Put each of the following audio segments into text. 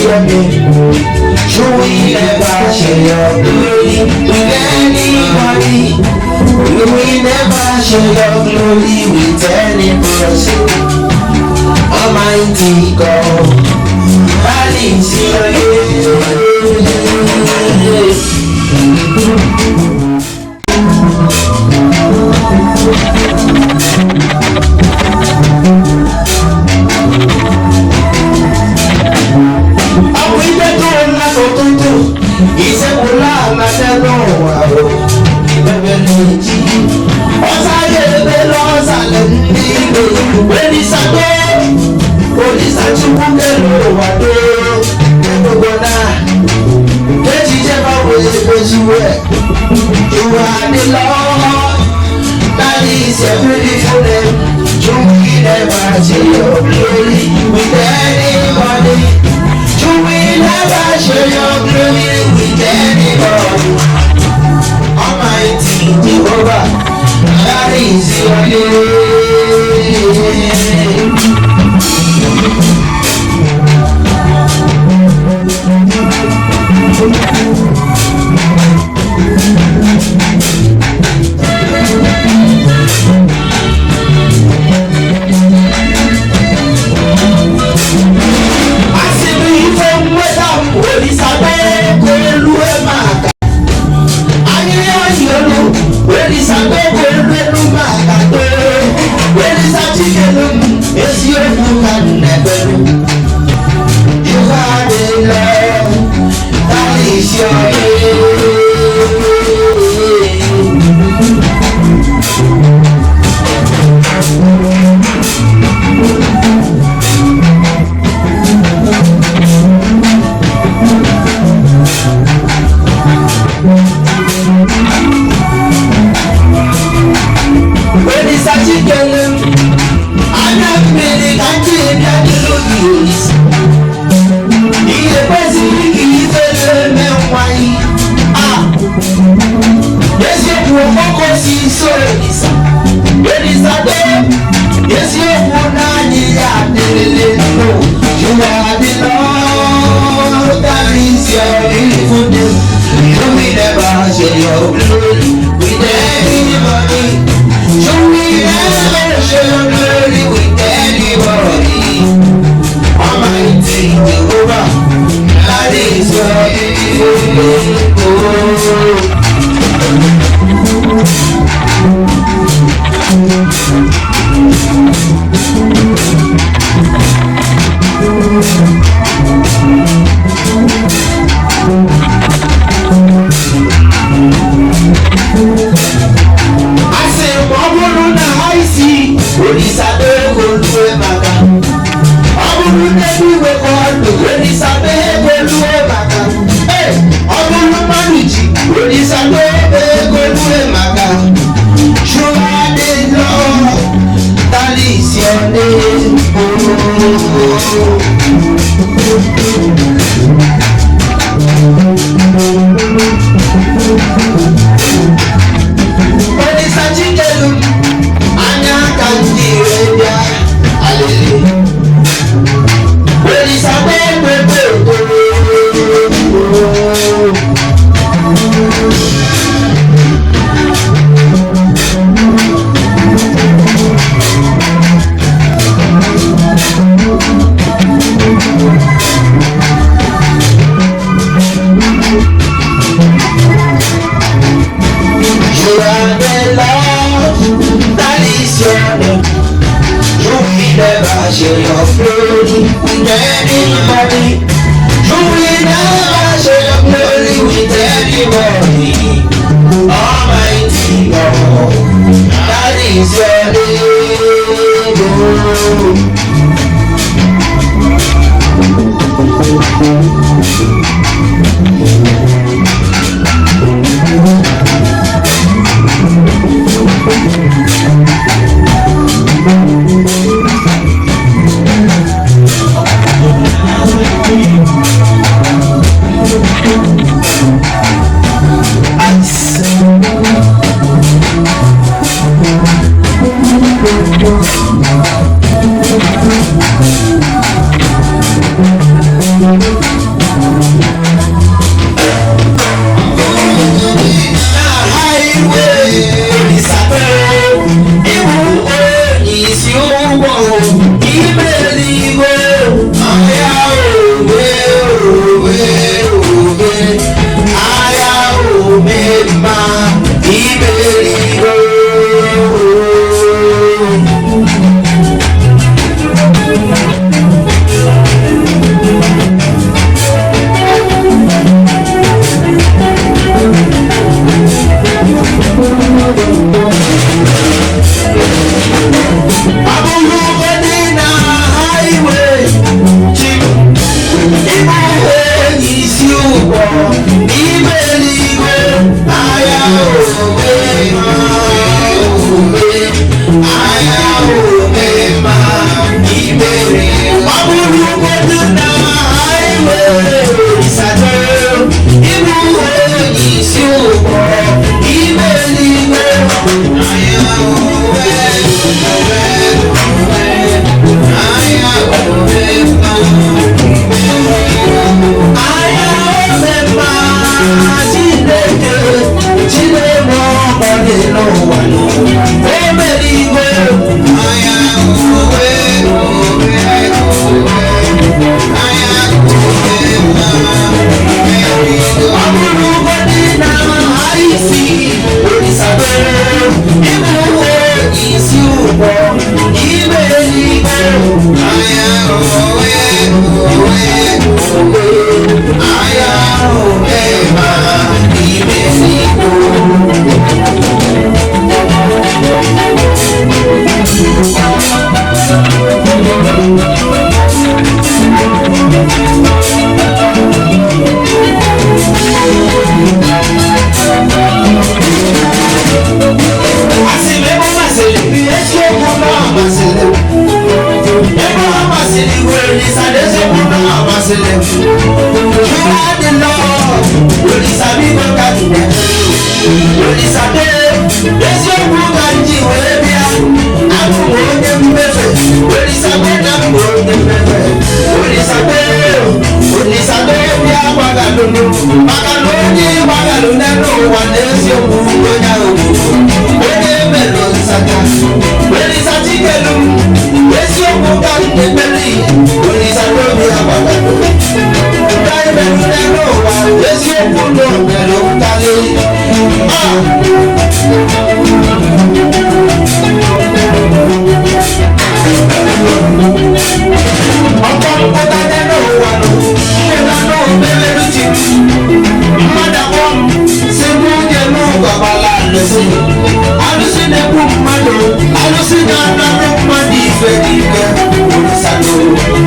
your name. You will never share your glory with anybody. You will never share your glory with any person. Almighty God, that is your name. Ọ bụ ibe tụrụ mmadụ ụtụtụ isekwula amata n'ụwa o ebeleji ọsara ebele ọsara ndị igwe welisado olisa chukwu kere ụwa doo egbogbo na echiche gbanwere emeziwe. You are the Lord, that is a beautiful name. You will never share your glory with anybody. You will never share your glory with anybody. Almighty Jehovah, that is your name. Asị m ife nweta m Olisa ego elu maka ahịrịa elu Olisa ego elu elu maka too Olisa chikelu m eziokwu ka m na-ekpelu. You are the Lord, that is your name. Olisa chikelu m anya mmiri ka ndị bịa dịrị gị Olisa ihe kwesịrị ka ife na-eme nwanyị a eziokwu okpoko si so Olisa Olisa do eziokwu na anyị ya adịrịlị ndụ. You are the Lord, that is your beautiful name. You will never share your glory with anybody. You will never share your glory with anybody. Almighty Jehovah, that is your name. Oh. Asị m ọ bụrụ na ha isi Olisa ego lue maka ọ bụrụ na eluigwe ka ọ dụ Olisa ego lue maka ee ọ bụrụ mmadụ ji Olisa ego lue maka. You are the Lord, that is your name. Oh. Olisa chikelu m anya ka ndị ire bịa alele Olisa kpekpekpe. You are the Lord, that is your name. You will never share your glory with anybody. You will never share your glory with anybody. Almighty God, that is your name. Oh. N'ime eluigwe, agha ome mma, ome, agha ome mma, imeri. Ọ bụrụgodu na anyị nwere Olisa ịbụ onye isi ụgbọ ime eluigwe. Agha ome, ome, ome, agha ome mma. Agha ome mma, Chineke, Chineke ọkọ dị n'ụwa, o mere igwe. Agha ome, ome, ome, agha ome mma. Ọ bụrụgodị na anyị si Olisa ịbụ onye isi ụgbọ ime eluigwe. Agha ome, ome, ome, agha ome mma, ime eluigwe. Asị m ebe ọ masịrị m, eziokwu na ọ masịrị m. Ebe ọ masịrị nwere Olisa na eziokwu na ọ masịrị m. You are the Lord, Olisa biko ka m bịa. Olisa dee, eziokwu ka m ji wee bịa. Abụ m onye mmefe, Olisa bee na m bụ onye mmefe. Olisa dee, Olisa dee bịa gbagalụ m. Maka na onye gbagalụ n'elu ụwa na eziokwu onye ahụ bụ onye mere nsacha. Olisa chikelu m, eziokwu ka m na-ekpere. Olisa n'obi agbagalụ ndị anyị merụ n'elu ụwa, eziokwu na o mere nkarị. Ah! Ọkọ mpụta n'elu ụwa nụ, mmụta n'omemerụ chi m. Mmadụ akpọ m, si mụ je n'ụwa gbala alụsị. Alụsị na-egbu mmadụ, alụsị na-anara mmadụ ife n'ike. Olisa nụ,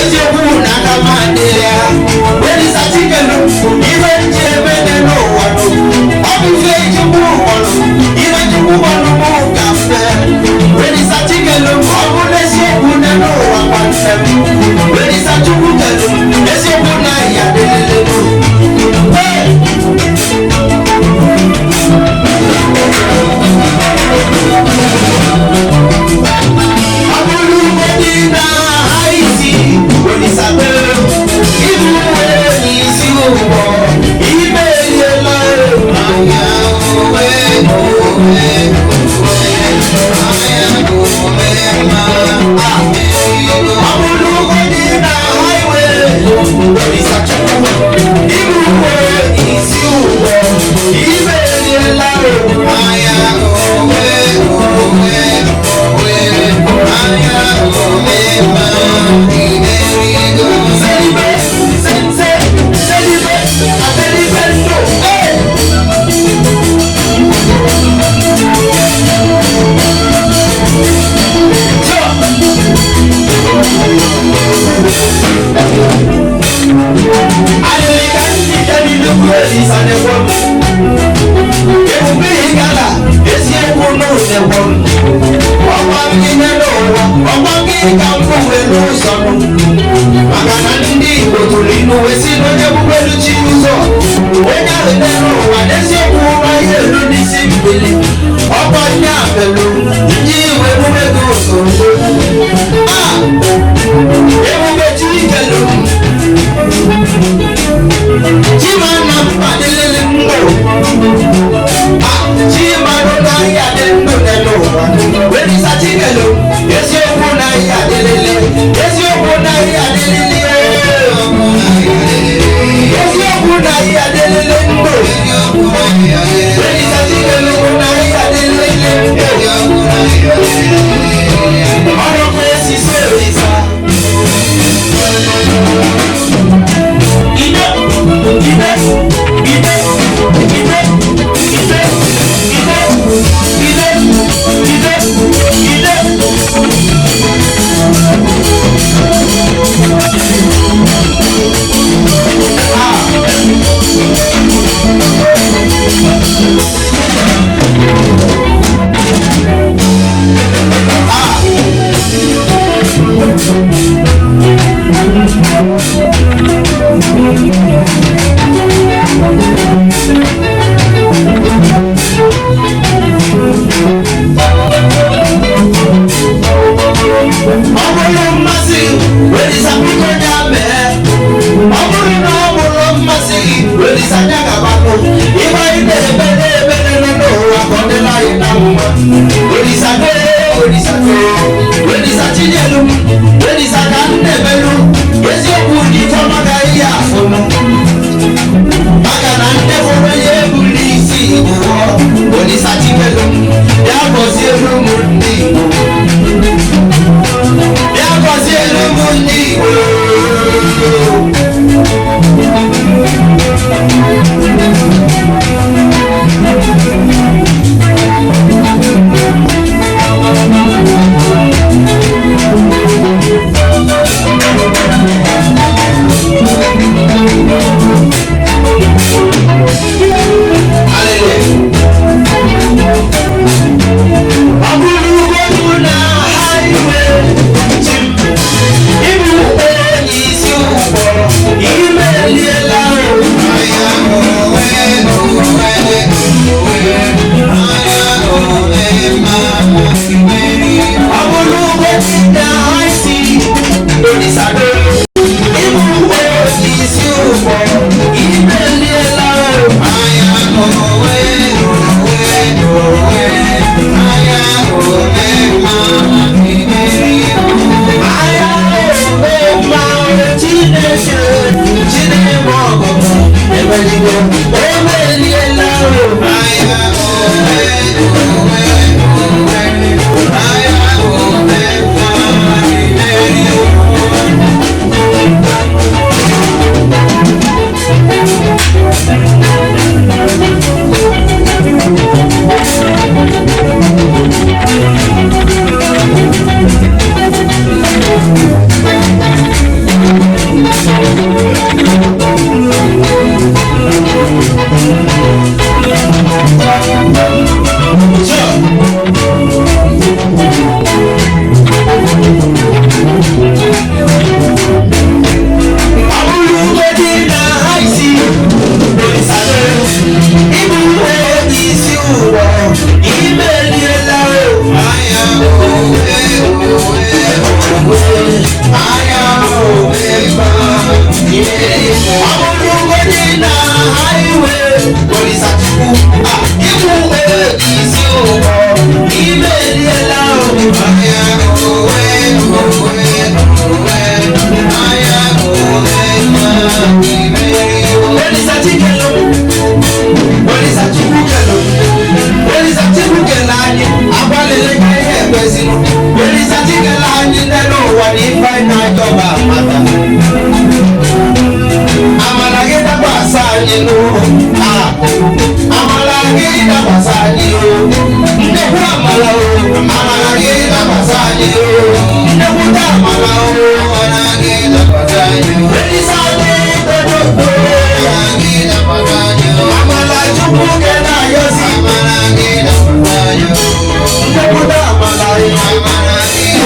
eziokwu na aka m adịghị ya. Olisa chikelu, ife nji eme dị n'ụwa nụ. Ọ bụ ife Chukwu kpọrọ, ife Chukwu kpọrọ mụ ka m mee. Olisa chikelu, ọ bụ n'eziokwu na n'ụwa nwanne m. Olisa Chukwu kelu, eziokwu na ya dịlele. Hey! Ọ bụrụgodị na anyị si Olisa kpere, ịbụ onye isi ụgbọ, ime eriela. Agha ome, ome, ome, agha ome mma. Ọ bụrụgodị na highway, Olisa Chukwu, ịbụ onye isi ụgbọ, ime eriela. Agha ome, ome, ome, agha ome mma, imerigo. Selibe, sense, selibe, aselibe ndo, hey! Alịrị ka ndị nnukwu Olisa na-ekwe m. Ebube ịgala, eziokwu n'ụzọ m. Ọkwa gị n'ụwa, ọkwa gị ka m bụ wee n'ụzọ m. Maka na ndị Igbo tụrụ ilu wee sị na onye bubelu chi ụzọ, onye ahụ dị n'ụwa n'eziokwu ụra ihe elu n'isi mbili. Ọkwa ndị abelu, ndị iwe ebube gị ụzọ. Ah! Ebube chi ikelu m. Chima na mkpa dịlịlị ndụ. Ah, Chima nụ na ahịa dị ndụ n'elu ụwa. Olisa chikelu, eziokwu na ahịa dịlịlị. Eziokwu na ahịa dịlịlị. Eziokwu na ahịa dịlịlị ndụ. Olisa chikelu na ahịa dịlịlị ndụ. Ọrụ bụ esisi Olisa. Ide, ide, ide, ide, ide, ide, ide, ide, ide. Ah. Olisa anya ga-agbapụ ịgba anyị na-eme na-eme na-eme n'ụwa ka ọ dịla anyị na mma. Olisa dee, Olisa dee, Olisa chinyelu m, Olisa ka m na-emelu eziokwu dị ifeọma ka ihe afụnụ maka na ndị fụrụ ya ebuli isi Igbo. Olisa chikelu m, bịa gọzielu m ndị Igbo, bịa gọzielu m ndị Igbo. Hallelujah. Ọ bụrụ ụgbọelu na highway, chi m, ịbụ onye isi ụgbọ, imeliela o. Ọ bụrụ ụgbọelu na high sea, Olisado, ịbụ onye isi ụgbọ, imeliela o. Agha ome mma, Chineke, Chineke ọgụgụ, emeligo, emeliela o. Ọ bụrụ ugodi na high sea, Olisado, ịbụ onye isi ụgbọ, imeliela o. Ọ bụrụ ugodi na highway, Olisachukwu, ịbụ onye isi ụgbọ, imeliela o. Olisa Chikelu, Olisa Chukwu kelu, Olisa Chukwu kelu anyị, agbalịla ka ihe ekwesịrị. Olisa Chikelu anyị n'elu ụwa na ife anyị na-achọ bụ amata. Amara gị dakwasa anyị n'ụwa, amara gị dakwasa anyị o. Nnekwu amara o, amara gị dakwasa anyị o. Nnekwute amara o, Olisa dị dododo. Amara Chukwu kele ayọsi. Nnekwute amara ya.